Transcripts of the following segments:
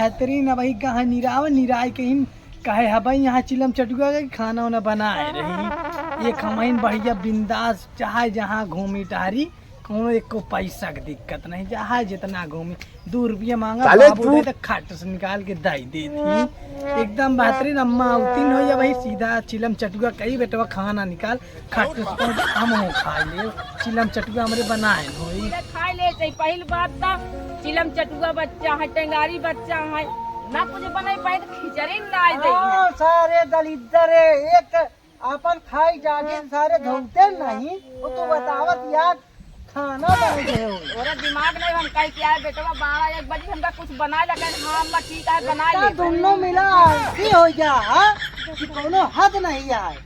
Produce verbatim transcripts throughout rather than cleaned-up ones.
बेहतरीन, अबही कहाँ निराव, निराय के हिन कहे हबई यहाँ चिलम चटुआ के खाना उना बनाए रही। एक हमहिन बढ़िया बिंदास, चाहे जहाँ घूमी टहरी, कौनो एको पैसा के दिक्कत नहीं, चाहे जितना घूमी। दू रुपया मांगा, साले बाबू तू दे तो खट से निकाल के दई देत ही। एकदम बेहतरीन, अम्मा अउतीन होई, अबही सीधा चिलम चटुआ कही, "बेटवा खाना निकाल।" खट से पहुँच हम हो खा ले, चिलम चटुआ हमरे बनाए होई। पूरा खा ले, चाहे पहिल बात तो चिलम चटुआ बच्चा है, टेंगारी बच्चा है, ना कुछ बनाई पाए तो खिचड़ी ना दे। हाँ, सारे दलिद्दर है, एक अपन खाई जाके सारे धोते नहीं, वो तो बतावत यार खाना बने के हो। तोरे दिमाग नहीं, हम कह के आए बेटवा, बारह एक बजे हमका कुछ बनाए लगे। हाँ अम्मा, ठीक है, बनाए इतना ले। दोनों मिला ऐसी हो जा, हाँ? कि कोनो हद नहीं आए।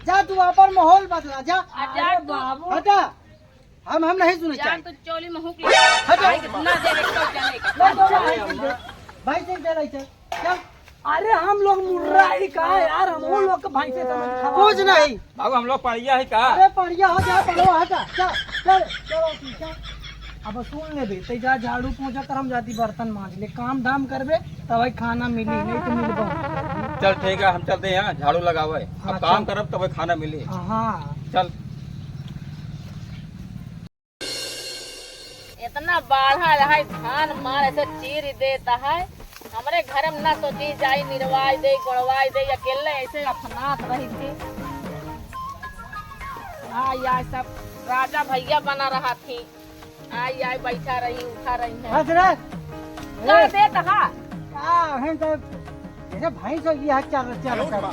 जा तू अपन माहौल बदला, जा। आ जा अरे तू। बाबू। हटा, हम, हम नहीं सुने जान चाहे। तू चोली में हुक ले। हटा। भाई कितना देर एक सौ जने का। नहीं, नहीं, नहीं, नहीं। भाई से दे रही चल। चल। अरे हम लोग मुर्रा ही का है यार, हम वो लोग के भाई से समझ खा कुछ नहीं। बाबू हम लोग पढ़िया है का? अरे पढ़िया हो जा, पढ़ो हटा। चल, चल, चलो तू, चल। अब सुन ले बे, ते जा झाड़ू पोंछा कर, हम जाती बर्तन मांज ले, काम धाम करबे तब भाई खाना मिली, नहीं तो मिलबो। चल ठीक है, हम चलते हैं झाड़ू लगावे। हाँ, अब काम चल। करब तब खाना मिली। हाँ। चल। इतना बाढ़ा है, धान मार ऐसे चीर देता है। हमरे घर में ना तो जी जाई निरवाई दे, गोड़वाई दे, अकेले ऐसे अफनात रही थी। हाँ, या सब राजा भैया बना रहा थी। आई, आई, बैठा रही, उठा रही है। हंस रे। कर ए। दे तहा। का है तो जैसे भैंस हो गई है, चल, चल, चल।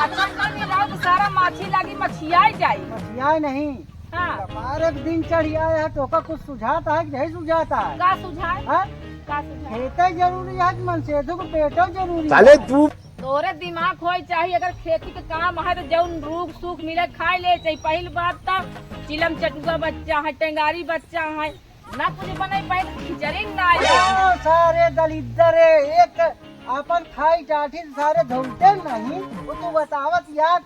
अच्छा, कर नहीं रहा तो सारा माछी लागी, मछियाई जाई। मछियाई नहीं। हाँ। कपार एक दिन चढ़ आया है, तो का कुछ सुझाता है कि नहीं सुझाता है? का सुझाए? हाँ? का सुझाए? खेते जरूरी है कि मनसेधु को पेटो जरूरी साले है? तू तोरे दिमाग होए चाहिए, अगर खेती के काम है तो जौन रूख सूख मिले खाए ले चाहिए। पहिल बात तो चिलम चटुआ बच्चा है, टेंगारी बच्चा है, ना कुछ बने पाए तो खिचड़ी ना आए। हाँ, सारे दलिद्दर है, एक अपन खाई टाठी से सारे धौलते नहीं, वो तू बतावत यार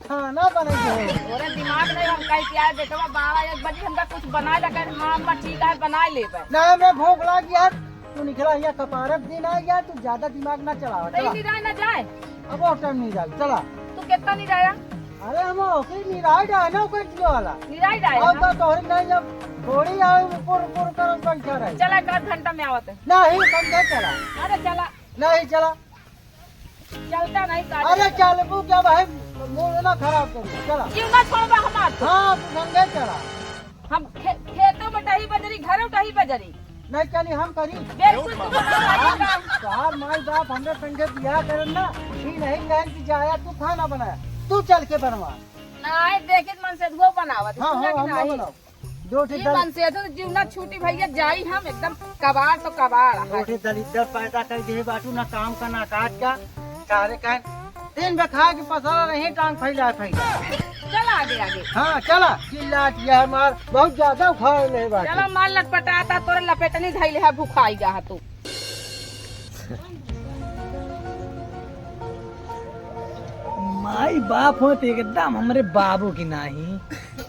खाना बने के हो। तोरे दिमाग नहीं, हम कह के आए बेटवा, बारह एक बजे हमका कुछ बनाए लगे, हाँ अम्मा ठीक है बनाए लेबे। ना, मैं भूख लाग यार, तू निकला यहाँ कपारत दिन आ यार, तू ज्यादा दिमाग ना चलावा, तो चला। निराय ना जाए। अब और टाइम नहीं जाए, चला। तू कितना निराया? अरे हम ओके निराय डाए ना, ओके जियो वाला। निराय डाए अब ना? का तोहरी नहीं, जब थोड़ी आए ऊपर ऊपर कर बैठा रहे। चला, एक आध घंटा में आवत है। नहीं, समझे, चला। अरे चला। नहीं, चला। चलता नहीं का? अरे चलबू क्या भाई, मूड ना खराब करू, चला। क्यों ना छोड़बा हमार? हाँ, तू संगे चला। हम खे-, खेतों में टही बजरी, घरों टही बजरी। नहीं चली, हम करी। बिल्कुल तू बना रही का? तोहार माई बाप हमरे संगे बियाह करन ना, ई नहीं कहन कि जाया तू खाना बनाया, तू चल के बनवा। नहीं, देखित मनसेधुओ बनावत, हाँ, सुना हाँ, कि हम ना नहीं? बनाओ। दो ठे ई दल- मनसेधु जीवना छूटी भैया, जाई हम एकदम कबाड़ तो कबाड़ है। दो ठे दलिद्दर पैदा कर दे बाटू, ना काम का ना काज का, सारे कहें दिन भर खा के पसरा रही, टांग फैला फैला। चल आगे, आगे। हाँ, चला। चिल्लात यह मार बहुत ज्यादा उखाड़ ले बाटे। चलो, मार लटपटाता, तोरे लपेटनी धइले है, भुखाई गा है तू। माई बाप हो तो एकदम हमरे बाबू की नाही,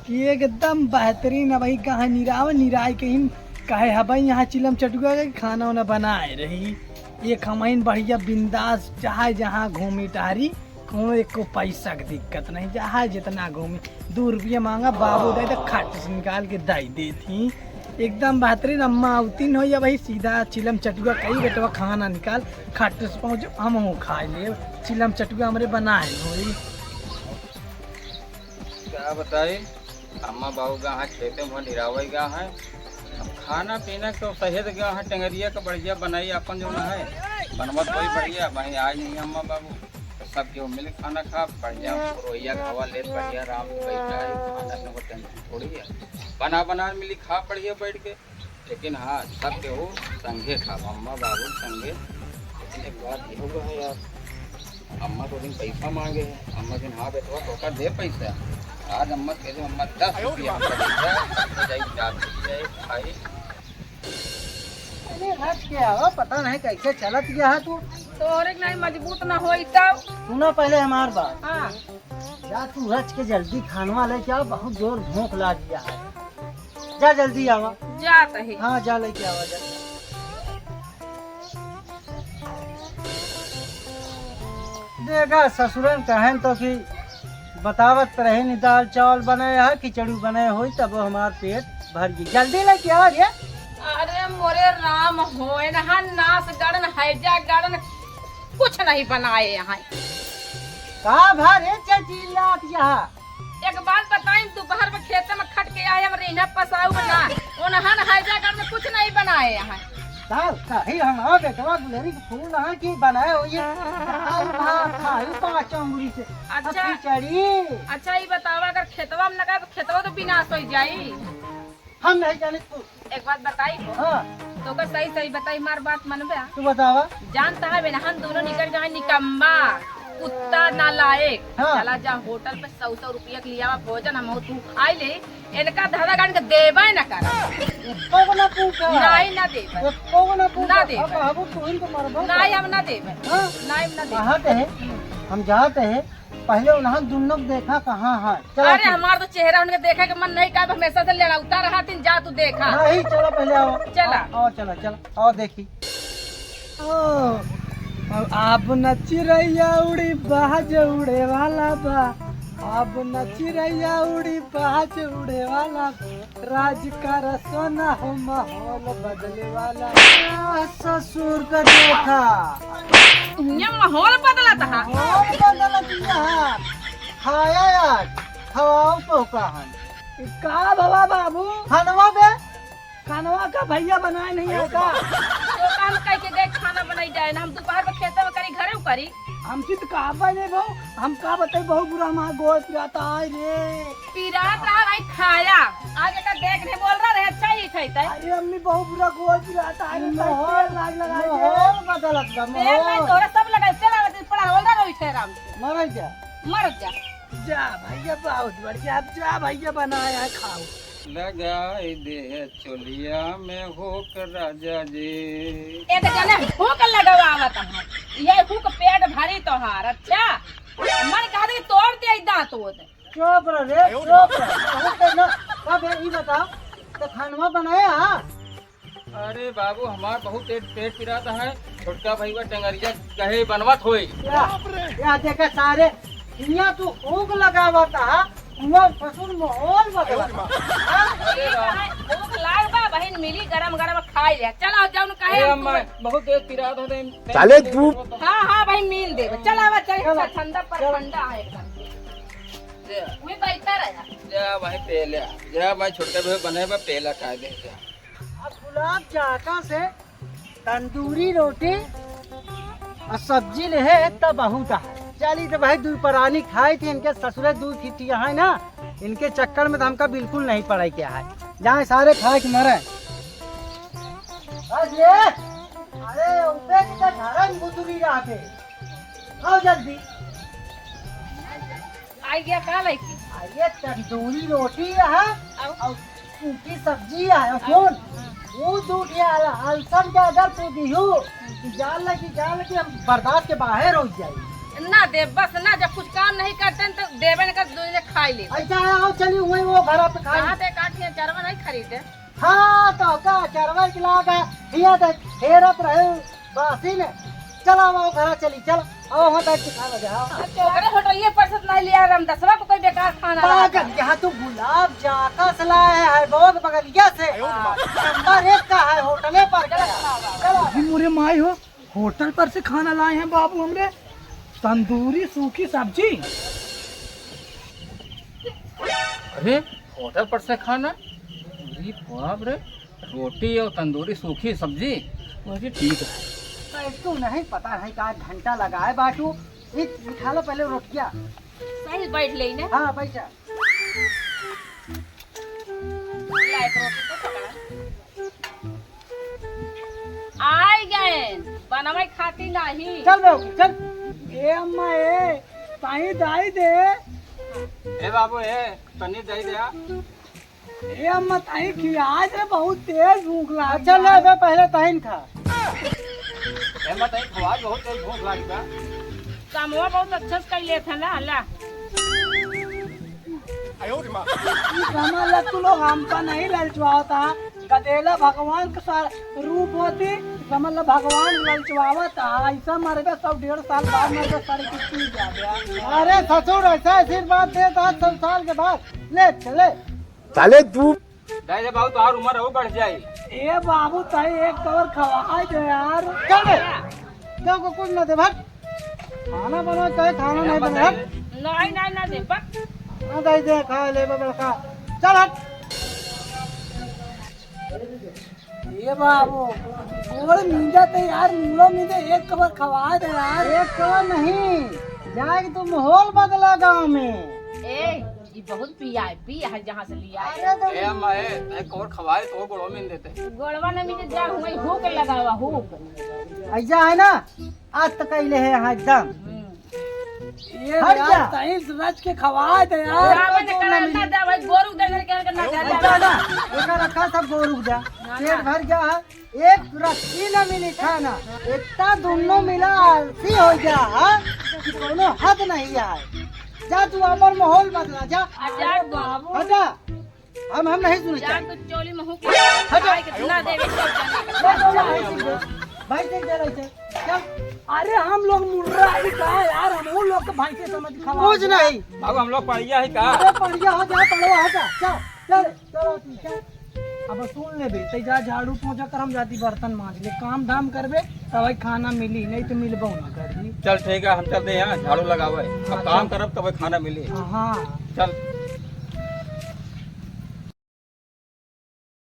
कि एकदम बेहतरीन। अब भाई कहाँ निराव निराय कहीं कहे हबई यहाँ चिलम चटुआ के खाना उना बनाए रही। एक हमहिन बढ़िया बिंदास, चाहे जहाँ घूमी टहरी, कौनो एको पैसा के दिक्कत नहीं, चाहे जितना घूमी। दू रुपया मांगा, बाबू दे तो खट से निकाल के दई देत ही। एकदम बेहतरीन। अम्मा अउतीन होई, अब भाई सीधा चिलम चटुआ कही, "बेटवा खाना निकाल, खट से पहुँच, हम हो खाए ले।" चिलम चटुआ हमरे बनाए होई। क्या बताई, अम्मा बाबू गा हैं खेते में निरावे गा हैं। अब खाना पीना के सहेज गा हैं, टेंगरिया के बढ़िया बनाई अपन जो है, बनवत वही बढ़िया। वहीं आज नहीं अम्मा बाबू, तो सब केहू मिल खाना खा, बढ़िया रोइया खावा ले, बढ़िया आराम से बैठा है, खाना पीना को टेंशन थोड़ी है। बना बना मिली खा बढ़िया बैठ के। लेकिन हाँ, सब केहू संगे खाब, अम्मा बाबू संगे। लेकिन एक बात ये हुआ है यार, अम्मा तो दिन पैसा मांगे है, अम्मा दिन हाँ बेटवा तोका दे पैसा। आज अम्मा कह दे, "अम्मा दस रुपया हमका दे दे, हम तो जाई चार रुपया खाई।" अरे रच के आवा, पता नहीं कैसे चलत गया है तू। तोहरे के नहीं मजबूत ना होई तब। सुना पहले हमार बात। हाँ। जा तू रच के जल्दी खानवा लेके आ, बहुत जोर भूख लाग गया है। जा जल्दी आवा। जात है। हाँ, जा लेके आवा, जा। देखा ससुरन कहन तो कि बतावत रहे नी, दाल चावल बनाए है, खिचड़ी बनाए होई, तब हमार पेट भर गई। जल्दी लेके आओ रे। अरे मोरे राम हो, इनहन नास गड़न, हैजा गड़न, कुछ नहीं बनाए हैं। का भा रे चचिल्लात यहाँ? एक बात बताई, दोपहर में खेते में खट के आए, हम रेहना पसाऊ में ना, उनहन हैजा गड़न कुछ नहीं बनाए हैं। का, का, ही हमार बेटवा गुलेरी के फूल है कि बनाए होइए दाल भात खाई पाँच अंगुरी से। अब अच्छा। खिचड़ी। अच्छा, ई बतावा, अगर खेतवा में लगाए तो खेतवा तो विनाश हो जाई। हम नहीं जाने तू। एक बात बताई हो। हाँ। तो का सही सही बताई, मार बात मनबे? तू बतावा। जानता है बेनहन दोनों निकल गए निकम्मा, कुत्ता नालायक। हाँ। चला जा होटल पे सौ सौ रुपया के लियावा भोजन, हम तू खाई ले। इनका धरा गान के देबे न करा। एको गो ना पूछा। नहीं, ना देबे। एको गो ना पूछा। ना देबे। अब बाबू तू ही तो मरबो नहीं, कर। हम ना देबे। हाँ? नहीं, हम ना देबे। कहाँ ते है? हम जाते हैं, पहले उन्हें दुन्नो को देखा कहाँ है। चलो अरे ठीक। हमार तो चेहरा उनके देखे के मन नहीं का, हमेशा से लड़ौता रहा तीन, जा तू देखा। नहीं, चलो पहले आओ। चला। आओ, आओ, चलो, चलो, आओ देखी। ओ, अब न चिड़ैया उड़ी, बाज उड़े वाला बा। अब न चिड़ैया उड़ी, बाज उड़े वाला बा। राज का रसोना हो, माहौल बदले वाला। आ, ससुर का देखा। ये माहौल बदलत है। माहौल बदलत है। खाया यार, खवाओ पोका हन। का भवा बाबू? खानवा बे? खानवा का भैया बनाए नहीं है का? तो काम कह के गए खाना बनाई जाए ना, हम दोपहर में खेते में करी, घरे में करी। हमसे तो कहा नहीं बहू, हम का बताई, बहुत बुरा हमारा गोड़ पिराता है रे। पिरात रहा भाई खाया, आज एकर देख नहीं बोल रहा रहे, अच्छा ही खाई तै। अरे अम्मी बहुत बुरा गोड़ पिराता है रे, माहौल, तेल लाग लगा दे। माहौल बदलत बा, तेल भाई माहौल। तोरा सब लगा, चला पड़ा बोल रहा रही थे आराम से। मर जा। मर जा। जा भैया, बहुत बढ़िया। अब जा भैया, बनाया है, खाओ। लगाई दे चोलिया में हुक राजा जी। एक जने हुक लगावत है, ये हुक पेट भरी तोहार। अच्छा, मन कहा दे तोड़ दे दांत ओत। चुप रह रे, चुप रह। बहुत है ना। अब ई बताओ, तो खानवा बनाया? अरे बाबू, हमार बहुत पेट, पेट पिरात है। छोटका भैया टंगरिया कहे बनवत होई। या, या देखा सारे, हियां तू हुक लगावत हा, हुआं ससुर माहौल बदलत हा। अरे राम। भूख लाग बा बहिन, मिली गरम गरम खाई ले। चला जाओ न कहे ए हम अम्मा, तुहे। बहुत पेट पिरात है। साले तू। हाँ, हाँ भाई, मिल देबे। चला आवा, चल, चला, ठंडा पर चला। ठंडा है एकदम। जा। वही बैठा रहा। जा भाई, पेला। जा भाई, छोटका भैया बने बा, पेला खाए दे, जा। अब गुलाब जाका से तंदूरी रोटी और सब्जी ले है, तब बहुत है। चली तो भाई, दू परानी खाई थी, इनके ससुरे दू खिटिया है ना, इनके चक्कर में तो हमका बिल्कुल नहीं पड़े के है। जाए सारे खाए के मरे। अरे, अरे, उबे की तो धरम गुजरी रहा थे। आओ जल्दी। आई गया का लइकी? अरे तंदूरी रोटी है और सूखी सब्जी है। और सुन, वो दू ठे आल-, आलसन के अगर तू दिहू, कि जान लगी, जान लगी हम बर्दाश्त के बाहर हो जाई। ना दे, बस ना, जब कुछ काम नहीं करते हैं तो देवे न कर, दूध ले खाई ले। अच्छा है, आओ चली वही वो घर पे खाई। कहाँ से काट के चरवा नहीं खरीदे? हाँ, तो का चरवा के लाग है, हिया तो हेरत रहे। बासी ने, चला आओ घरा चली, चल, आओ वहाँ बैठ के खाना दे, हाँ। अब तो ओकरे होटलिए पर से नहीं लिया, रामदसवा को कोई बेकार खाना पागल, लगा। यहाँ तू गुलाब जाका से लाए है, बहुत बगलिया से। नंबर एक का है, होटले पर चला, का। चला, चला। अभी मोरे माई हो, होटल पर से खाना लाए हैं बाबू हमरे, तंदूरी सूखी सब्जी। अरे, होटल पर से खाना? अरे बाप रे, रोटी और तंदूरी सूखी सब्जी, वो भी ठीक है। कैसू नहीं, पता नहीं का घंटा लगाए बाटू। एक उठा लो पहले रोटिया। सही बैठ ले ने। हाँ, बैठा। ला, एक रोटी तो पकड़ा। आइ गएन, बनवै खातिर नाहीं। चल बे, चल। ए अम्मा, ए, ताई दाई दे। ए बाबू, ए, तनी दे दे। ए अम्मा, ताई खियाए दे, बहुत तेज भूख लाग अच्छा, ले बे, पहले तहिन खा। ए अम्मा, ताई खवा, बहुत तेज भूख लाग बा। कमवा बहुत अच्छा से कइ लेत है ना, ला। ई कमवा ला तू लोग हमका नहीं ललचवावता। गदेला भगवान के सा-, रूप होती, समझ ला, भगवान ललचवावत है, ऐसा मरबे सौ डेढ़ साल बाद मरबे, साढ़े कुछ पी जाबे। अरे ससुर, ऐसा आशीर्वाद देता है सौ साल के बाद। ले चले। साले तू। दाई रे बाबू, तोहार उम्र और बढ़ जाई। ए बाबू, ताई एक कवर खवाए दे यार। चल बे। क्यों को कुछ ना दे भाग। खाना बना चाहे खाना नहीं बना। नहीं, नहीं, ना दे, बक। ना दाई दे, खा ले बबल खा। चल हट। ए बाबू, गोड़ नींदा ते यार, मूड़ो नींदे, एक कवर खवाए दे यार। एक कवर नहीं, जाए कि तू माहौल बदला गाँव में। ए, ई बहुत पिया है, पिया है जहाँ से लिया है। अरे तो ए माए, तै कवर खवाए तो गोड़ो में देते। गोड़वा न मिले जा, हुई हुक लगावा, हुक। ऐसा है ना, आज तक कैले है यहाँ एकदम। हम्म। ये हट यार, जा। सही से रच के खवाए दे यार। रावण तो ना करना मिली। जा भाई, गोरू दे करके ना जा। ऐसा ना, एका रखा सब गोरू जा। ना, पेट ना। भर गया है, एक रत्ती ना मिली खाना। इतना दोनों मिला आलसी हो गया है कि कोनो हद नहीं है। जा तू अपन माहौल बदला, जा। आ जा तू। हटा। हम, हम नहीं सुने जान चाहे। तो चोली में हुक हटो। खाए के ना देवे सब जने। भाई, चल, भाई, चल, भाई, चल, चल, चल। चल। अरे, हम लोग मुर्रा भी कहा यार, हम उन लोग के भाई से समझ खा कुछ नहीं। बाबू, हम लोग पढ़िया है का? अरे, पढ़िया हो जा, पढ़ो हो जा। चल, चल, चल, चल। अब सुन ले बे, ते जा झाड़ू पोंछा कर, हम जाती बर्तन मांज ले, काम धाम करबे, तब खाना मिली, नहीं तो मिलबो ना करी। चल ठीक है, हम चलते हैं, झाड़ू लगावे, अब हाँ, काम चल। करब तब खाना मिली। हाँ। चल।